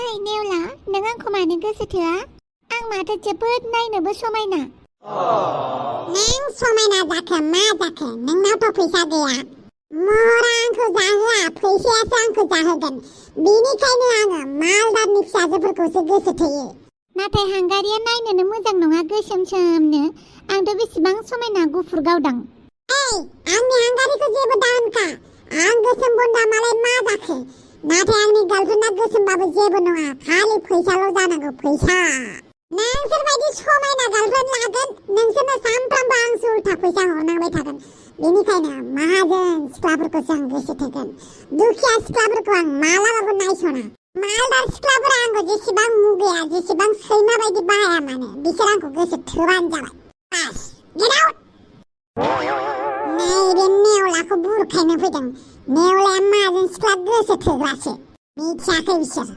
ओइ नेवला नों आंखौ मानो गोसो थोआ आं माथो जोबोद नायनोबो समायना नों समायना जाखो मा जाखो नोंनावथ' फैसा गैया महरा आंखौ जाहोआ फैसायासो आंखौ जाहोगोन बेनिखायनो आङो मालदारनि फिसाजोफोरखौसो गोसो थोयो नाथाय हांगारिया नायनोनो मोजां नङा गोसोम सोमनो आंथ' बेसेबां समायना गुफुर गावदां ओइ आंनि हांगारिखौ जेबो दाहोनखा आं गोसोम बन्दा मालाय मा जाखो नाथाय आंनि गार्लफ्रेन्डआ गोसोमबाबो जेबो नङा खालि फैसाल' जानांगौ फैसा नोंसोरबायदि समायना गार्लफ्रेन्ड लागोन नोंसोरनो सानफ्रामबो आंसो उल्था फैसा हरनांबाय थागोन बेनिखायनो माहाजोन सिख्लाफोरखौसो आं गोसो थोगोन दुखिया सिख्लाफोरखौ आं मालाबाबो नायसना मालदार सिख्लाफोरा आंखौ जेसेबां मुगैया जेसेबां सैमा बायदि बाहाया मानो बिसोर आंखौ गोसो थोबानो जाबाय बास गेट आउट नैबे नेवलाखौ बुरखायनो फैदों नेवलाया माहाजोन सिख्ला गोसो थोग्रासो मिथियाखै बिसोर